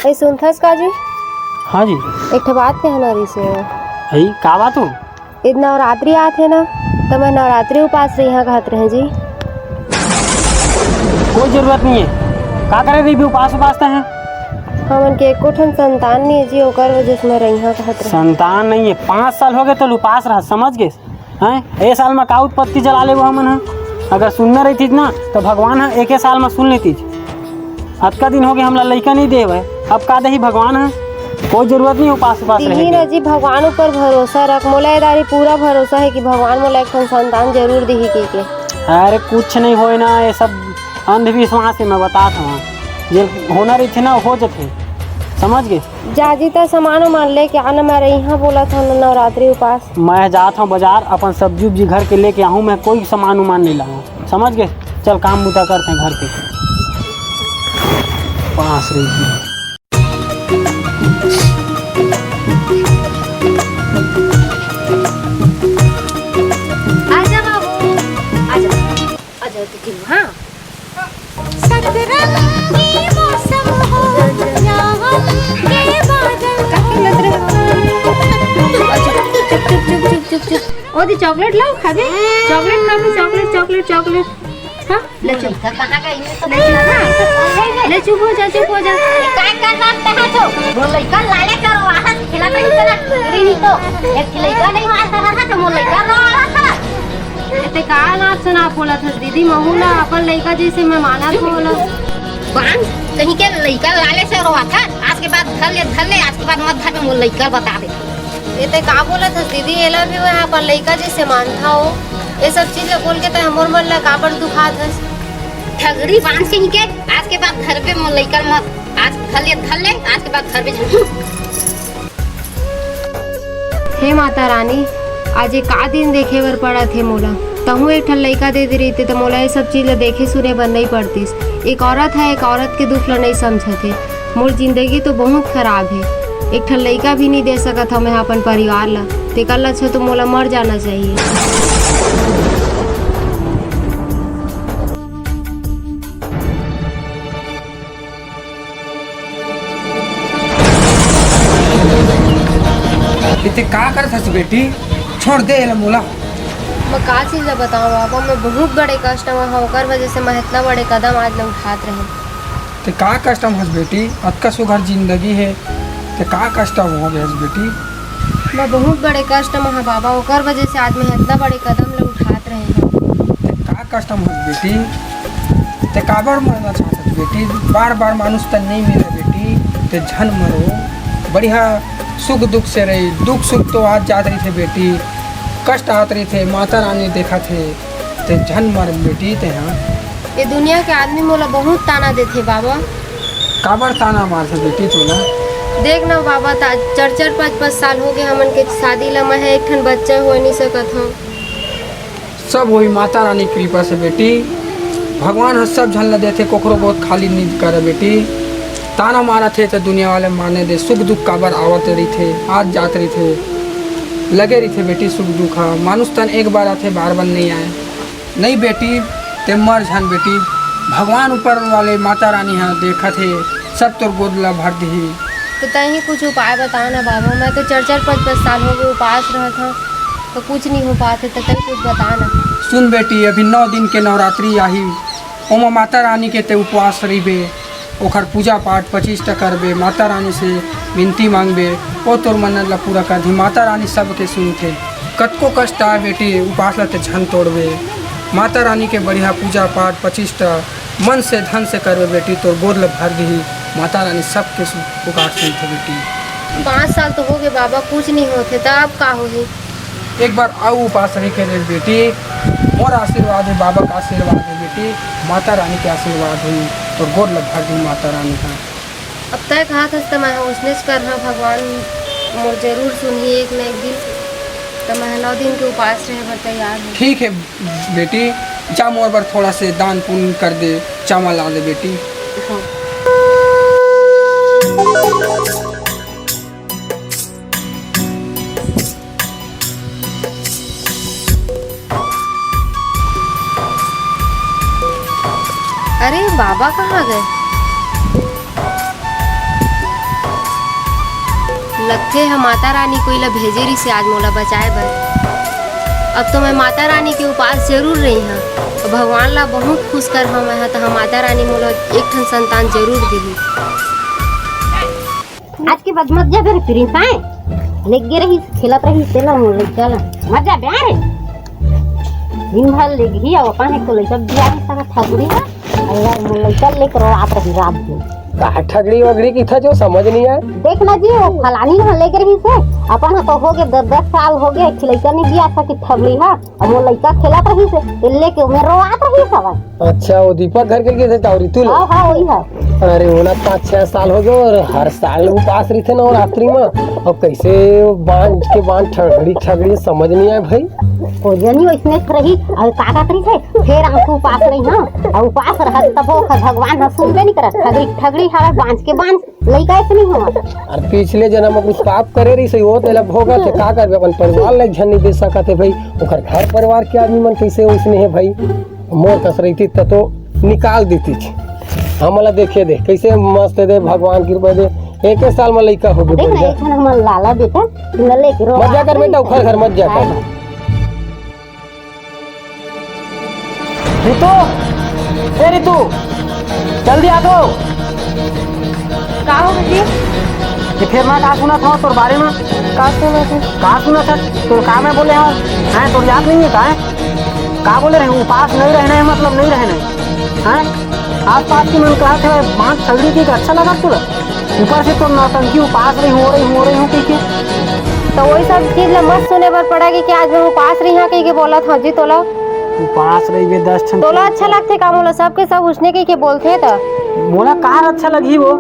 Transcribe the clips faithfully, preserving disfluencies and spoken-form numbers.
ए, सुनथस का जी? हाँ जी। एक ठो बात कहना रहिस हे। हई, का बात हो? ए नवरात्रि आत हे ना, त मैं नवरात्रि उपास रहिहा कहत रहें जी। कोई जरूरत नहीं है। का करे रहिबे उपास उपास तैं? हमन के एको ठन संतान नहीं है जी, ओकर वजह से मैं रहिहा कहत रहें। संतान नहीं है, पाँच साल हो गए तो उपास रहा, समझ गे? हैं? ए साल म का उत्पत्ति चला लेबो हमन ह? अगर सुनना रहितिस ना, त भगवान ह एके साल म सुन लेतिस। अतका दिन होगे हमला लइका नइ दे हवय, अब का देही भगवान ह? कोई जरूरत नइ हे उपास उपास रहे दिही के। ना जी, भगवान ऊपर भरोसा रख। मोला ए दारी पूरा भरोसा हे कि भगवान मोला एक ठन संतान जरूर दिही कहिके। अरे कुछ नइ होय ना, ये सब अंधविश्वास हे, मैं बतात हवं। जे होना रहिथे ना, हो जथे, समझ गे? जाजी, त सामान उमान लेके आना, मैं रहिहा बोलत हव न नवरात्रि उपास। मैं जात हव बाजार, अपन सब्जी उब्जी घर के लेके आहूँ, मैं कोई सामान उमान नइ लाऊँ, समझ गे? चल काम बूता करते हैं घर के। पास रही। आजा बाबू, आजा। अच्छा, तो क्यों, हाँ? सतरंगी मौसम हो, या गम के बादल हो। चुप, चुप, चुप, चुप, चुप। ओ दी, chocolate लाओ, खाबे? Chocolate खाबे, chocolate, chocolate, chocolate। हाँ, ले चुप। ले चुप, हाँ। ले चुप हो जा, चुप हो जा। काय करना चाहत हो? वो लइका लाले करो, वहाँ से खिला तो इतना पूरी नहीं तो। एक लइका नहीं मारता रहा तो वो लइका रो रहा था। ए, ते का नाच सुना बोलत हस दीदी? महू ला अपन लइका जइसे मैं मानत हूँ ओला। बांझ कहीं के लइका लाले से रोवा था। आज के बाद धर ले, धर ले, आज के बाद मत धर, मैं मोर लइका बता दे। ए, ते का बोलत हस दीदी? एला भी मैं अपन लइका जइसे मानत हूँ। ये सब चीज ला बोल के ते हमर मन ला काबर दुखात हस? ठगरी बांझ कहीं के, आज के बाद धरबे मोर लइका मत। आज धर ले, धर ले, आज के बाद धरबे झन। हे माता रानी, आज ये का दिन देखे बर पड़त हे मोला। तहूँ एक ठन लइका दे दे रहिते त मोला ये सब चीज ला देखे सुने बर नइ पड़तिस। एक औरत ह एक औरत के दुख ला नइ समझत हे। मोर जिंदगी तो बहुत खराब हे, एक ठन लइका भी नइ दे सकत हव मैं अपन परिवार ला। तेकर ला अच्छा तो मोला मर जाना चाहिए। ए, ते का करत हस बेटी? छोड़ दे एला मोला। मैं का चीज ला बताऊं बाबा, मैं बहुत बड़े कष्ट में हूँ, ओकर वजह से मैं इतना बड़े कदम आज न उठात रहे। ते का कष्ट में हस बेटी? अतका सुघर जिंदगी हे, ते का कष्ट में हो गए हस बेटी? मैं बहुत बड़े कष्ट में हूँ बाबा, ओकर वजह से आज मैं इतना बड़े कदम ला उठात रहे हूँ। ते का कष्ट में हस बेटी? ते काबर मरना चाहत हस बेटी? बार बार मानुष तन नइ मिले बेटी, ते झन मरो। बढ़िया सुख दुख से रही, दुख सुख तो आत जात रहिथे बेटी, कष्ट आत रहिथे, माता रानी देखत हे, ते झन मर बेटी तेहा। ये दुनिया के आदमी मोला बहुत ताना देथे बाबा। काबर ताना मारथे बेटी तोला? देख ना बाबा, ता चार चार पाँच पाँच साल हो गए हमन के शादी ला, मैं एक ठन बच्चा होए नइ सकत हूँ। सब होही माता रानी कृपा से बेटी, भगवान ह सब झन ल देथे, कोखरो गोद खाली नइ करे बेटी। ताना मारत हे त दुनिया वाले माने दे, सुख दुख काबर आवत रहिथे, आत जात रहिथे, लगे रहिथे बेटी सुख दुख ह। मानुष तन एक बार आथे, बार बार नइ आए। नइ बेटी, ते मर झन बेटी, भगवान ऊपर वाले माता रानी ह देखत हे, सब तोर गोद ल भर दिही। तो तहीं कुछ उपाय बता ना बाबा, मैं तो चार चार पाँच पाँच साल हो गए उपास रहत हूँ, तो कुछ नहीं हो पात हे, तो तहीं कुछ बता ना। सुन बेटी, अभी नौ दिन के नवरात्रि आही, ओमा माता रानी के ते उपवास रहिबे, ओखर पूजा पाठ पच्चीस टा करबे, माता रानी से विनती मांगबे, ओ तोर मन्नत ला पूरा कर दी। माता रानी सबके सुनथे। कतको कष्ट आए बेटी, उपास ला ते झन तोड़बे। माता रानी के बढ़िया पूजा पाठ पच्चीस टा मन से धन से करबे बेटी, तोर गोद ला भर दिही। माता रानी सबके सु-, पुकार सुनथे बेटी। पाँच साल तो हो गए बाबा, कुछ नहीं होथे, त अब का होही? एक बार अउ उपास रहि के देख बेटी, मोर आशीर्वाद हे, बाबा का आशीर्वाद हे बेटी, माता रानी के आशीर्वाद हे, तोर गोद ल भर दी माता रानी ह। अब तय कहा थस त मैं ओसनेच करहा, भगवान मोर जरूर सुनही एक न एक दिन। त मैं नौ दिन के उपास रहे बर तैयार हूँ। ठीक है बेटी, जा मोर बर थोड़ा से दान पुण्य कर दे, चावल ला दे बेटी। हाँ। अरे, बाबा कहाँ गए? लगथे ह माता रानी कोई ला भेजे रिहिसे आज मोला बचाए बर। अब तो मैं माता रानी के उपास जरूर रही हूँ। भगवान ला बहुत खुश कर हूँ मैं ह, त ह माता रानी मोला एक ठन संतान जरूर दिही। आज के बाद मत जाबे रे प्रिंस, आए? लेग गे रही, खेलत रही, तेला मोर लइका ला। मत जाबे, आ रे। दिन भर लेगही, अउ अपन एक तो लइका बिया नहीं सकत, ठगुरी है। अउ मोर लइका लेके रोआत रही रात दिन। का ठगड़ी वगड़ी की था जो समझ नहीं आए? देख ना जी, वो फलानी ना लेके रही से, अपन ह तो हो गए दस, दस साल हो गए, एक लइका नहीं बिया सकी ठगड़ी है। अब वो लइका खेलत रहिस, ए लेके ओमे रोआत रहिस हवय। अच्छा, वो दीपक घर के गे थे तावरी तू लो? हाँ, हाँ, वही है। अरे, ओला पाँच छह साल हो गए और हर साल उपास रहिथे नवरात्रि में। अब कैसे बांध के बांध ठगड़ी ठगड़ी समझ नहीं आए भाई। ओ जनी वैसने रही, अब का का करी थे, फिर आंसू उपास रही, हाँ, और उपास रहत तब वो भगवान ह सुनबे नहीं करत, ठगड़ी ठगड़ी हवय बांध के बांध। लइका अइसे नहीं होवत। अरे पिछले जन्म में कुछ पाप करे रहिस हे, वो तेला भोगत हे, का करबे, अपन परिवार ला एक झन नहीं दे सकत हे भाई, ओकर घर परिवार के आदमी मन कैसे उसने हे भाई, मोर कस रहितिस त तो निकाल देतिस। हमला देखे दे, कैसे मस्त दे, भगवान कृपा दे, एके साल में लइका हो गए देख ना, बढ़िया। एक ठन हमर लाला बेटा, न लेके रो मत जा कर बेटा, ओखर घर मत जा कर। रितु, ए रितु, जल्दी आ तो। का हो जी? ये फिर मैं का सुनत हूँ तोर बारे में? का सुनत हूँ? का सुनत है? तोर का मैं बोले हूँ? हैं, तोर याद नहीं है का? हैं? का बोले रहे? उपास नहीं रहना है, मतलब नहीं रहना है। हैं? आसपास के मन कहा थे, बांध सगड़ी की अच्छा लगा तुला? ऊपर से तो नौटंकी, उपास रही हूँ, रही हूँ, रही हूँ कहिके। तो वही सब चीज ला मत सुने बर पड़ा कि, कि आज मैं उपास रही हूँ कहिके बोलत हूँ जी तोला। उपास रहिबे दस ठन तोला अच्छा लगथे का मोला? सबके सब उसने कहिके बोलथे त। मोला का अच्छा लगही वो?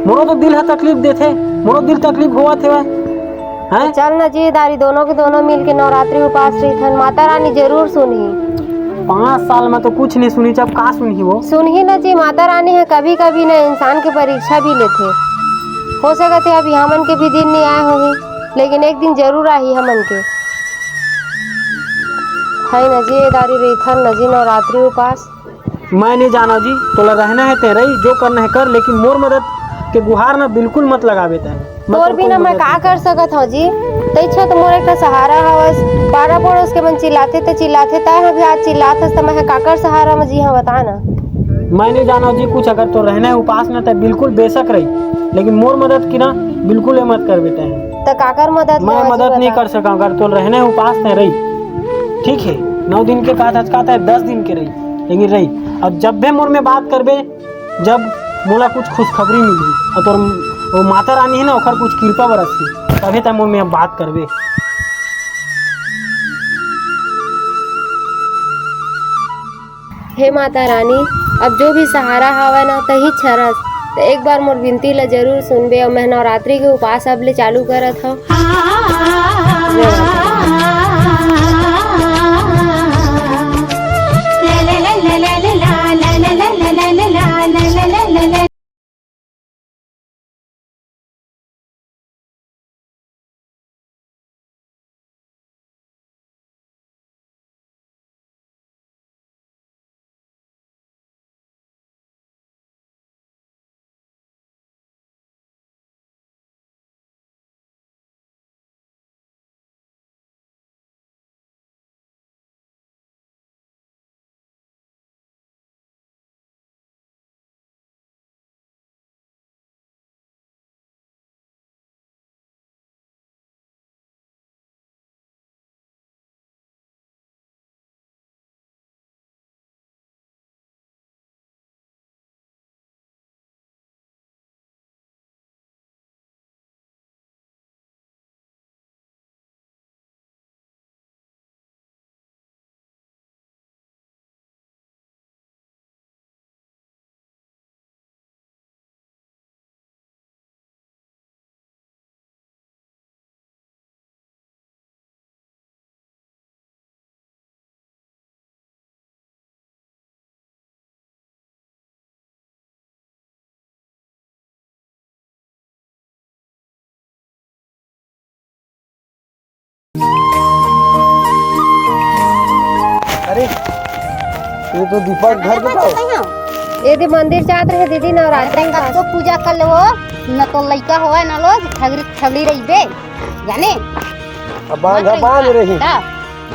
मोरो तो दिल ह तकलीफ देथे, मोरो दिल तकलीफ होवत हेवय। हैं? चल न जी दारी, दोनों के दोनों मिल के नवरात्रि उपास रहिथन, माता रानी जरूर सुनही। पाँच साल में तो कुछ नहीं सुनी, जब का सुनही वो? सुनही न जी, माता रानी ह कभी-कभी न इंसान के परीक्षा भी लेथे। हो सकत हे अभी हमन के भी दिन नहीं आए होही, लेकिन एक दिन जरूर आही हमन के। है न जी, ए दारी रहिथन न जी नवरात्रि उपास। मैं नहीं जाना जी, तोला रहना है ते रही, जो करना है कर, लेकिन मोर मदद के गुहार ना बिल्कुल मत लगावे तैं। तोर बिना मैं का कर सकत हव जी? तैं छत मोर एक ठा सहारा हवस। पारा पड़ोस के मन चिल्लाथे त चिल्लाथे, तैं ह भी आज चिल्लात हस त मैं ह काकर सहारा म जी हव बता ना। मैं नहीं जाना जी कुछ, अगर तोर रहना है उपास ना तैं बिल्कुल बेशक रही, लेकिन मोर मदद की ना बिल्कुल ये मत करबे तैं। त काकर मदद मैं करव जी मदद नहीं बता? कर सका, अगर तोर रहना है उपास तैं रही। ठीक है, नौ दिन के का आज का तैं दस दिन के रही, लेकिन रही। अब जब भी मोर में बात करबे, जब मोला कुछ खुशखबरी मिलही और तोर वो माता रानी है ना, ओकर कुछ कृपा बरसही, तभे तैं मोर में अब बात करबे। हे माता रानी, अब जो भी सहारा हावय ना, तही छरस। त एक बार मोर विनती ला जरूर सुनबे। अउ मैं नवरात्रि के उपास अब ले चालू करत हव। अरे, ये तो दीपक घर के तो। ये दे मंदिर जात रहे दीदी, नवरात्रि में। कब तो पूजा कर ले वो। न तो लइका होवय, न लोग, झगड़ी, झगड़ी रहिबे, जाने? अब बांध, मत बांध रहिबे। रही। का?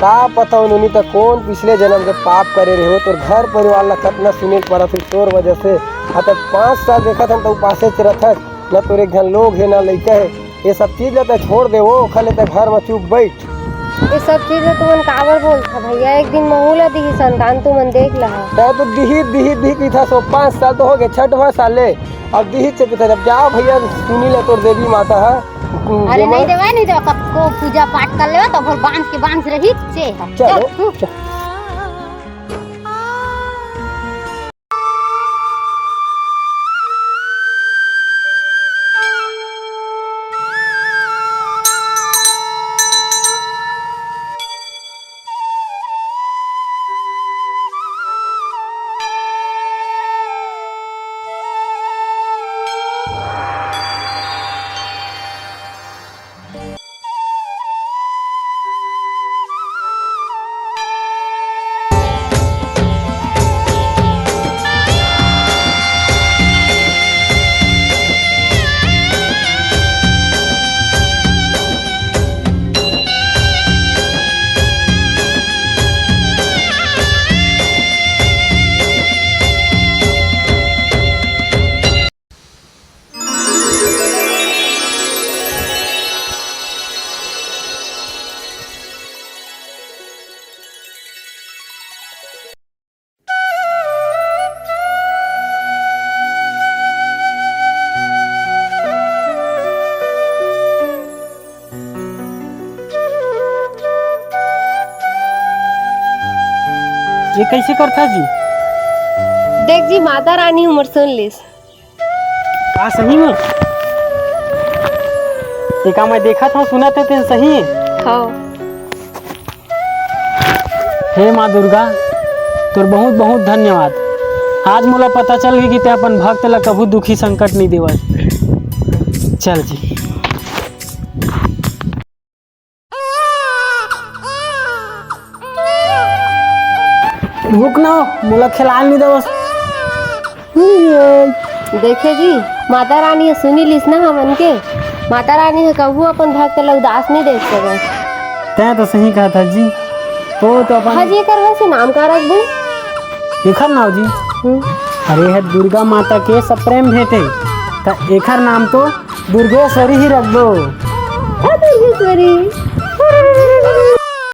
का पता ओ नोनी त कोन पिछले जन्म के पाप करे रहे हो, तोर घर परिवार ला कतना सुने के पड़त हे तोर वजह से। आ त पाँच साल देखत हन त उपासे च रथस, न तोर एक झन लोग हे, न लइका हे। ये सब चीज ला त छोड़ दे, वो ओखर ले त घर म चुप बैठ। ये सब चीज ला तुमन काबर बोलथा भैया? एक दिन महू ला दिही संतान, तुमन देख लहा। तै तो दिही, दिही, दिही कहिथस, वो पाँच साल तो हो गए, छठवां साल ले, अब दिही च कहिथस। अब जा भैया, सुनी ले तोर देवी माता ह। अरे जेमा नहीं देवय, नहीं देवय, कतको पूजा पाठ कर लेवय, तो बोल बांध के बांध रही चे ह। चलो, चल, तू। चल। ये कैसे करथा जी? देख जी, माता रानी हमर सुन लिस। का सही में? एका मैं देखत हूँ, सुनत हे, तेन सही? हाँ। हे माँ दुर्गा, तोर बहुत बहुत धन्यवाद। आज मोला पता चल गई कि ते अपन भक्त ला कभू दुखी संकट नहीं देवत। चल जी। रुक ना, मोला खेलाल नहीं देवस। देखे जी, माता रानी ह सुनी लिस ना हमन के। माता रानी ह कभू अपन भक्त ला उदास नहीं देख सकय। तैं तो सही कहत हस जी। तो, तो अपन हाँ जी, एकर वैसे नाम का रखबो? एखर नाम जी? हम्म। अरे, है दुर्गा माता के सप्रेम भेंट हे, त एखर नाम तो दुर्गेश्वरी ही रखबो। हाँ, दुर्गेश्वरी।